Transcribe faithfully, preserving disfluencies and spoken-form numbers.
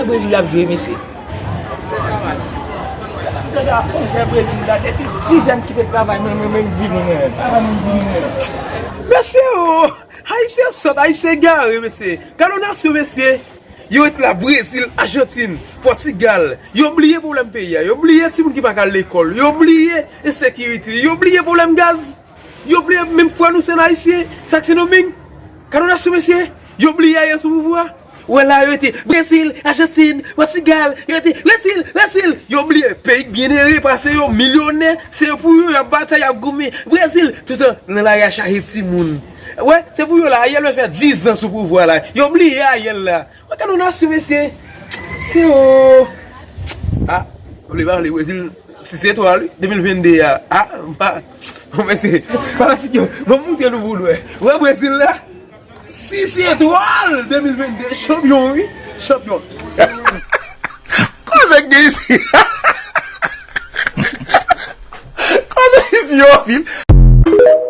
Brezil ap jwe, mesye. Gade onzè Brezil la, depi diz an m kite travay, mwen, mwen, mwen, vini, mwen. Mesye, o! Ayisyen sòt, Ayisyen egare, mesye. Gade yon nasyon, mesye. Yo ret la, Brezil, Ajantin, Pòtigal. Yo bliye pwoblèm peyi a. Yo bliye timoun ki pa ka al lekòl. Yo bliye ensekirite. Yo bliye pwoblèm gaz. Yo bliye menm frè nou se Ayisyen, Sendomeng. Gade yon nasyon, mesye. Yo bliye Ariel sou pouvwa. Wè la, yo rete Brezil, Ajantin, Pòtigal. Yo rete Brezil, Brezil. Yo bliye peyi k byen ere, pase yo milyonè. Se pou yo, y ap batay, y ap goumen. Brezil, toutan nan lari a chaje timoun. Wè, se pou yo la, Ariel vle fè diz an sou pouvwa la. Yo bliye Ariel la. Wè, gade yon nasyon, mesye. Se o. A, vle pa vle, Brezil, sis etwal, wi, de mil venn de a. A, pa, bon, mesye, fanatik yo, ban m montre nou pou nou wè. Wè Brezil la? Sis etwal, de mil venn de, chanpyon, wi, chanpyon. Koze k gen isi?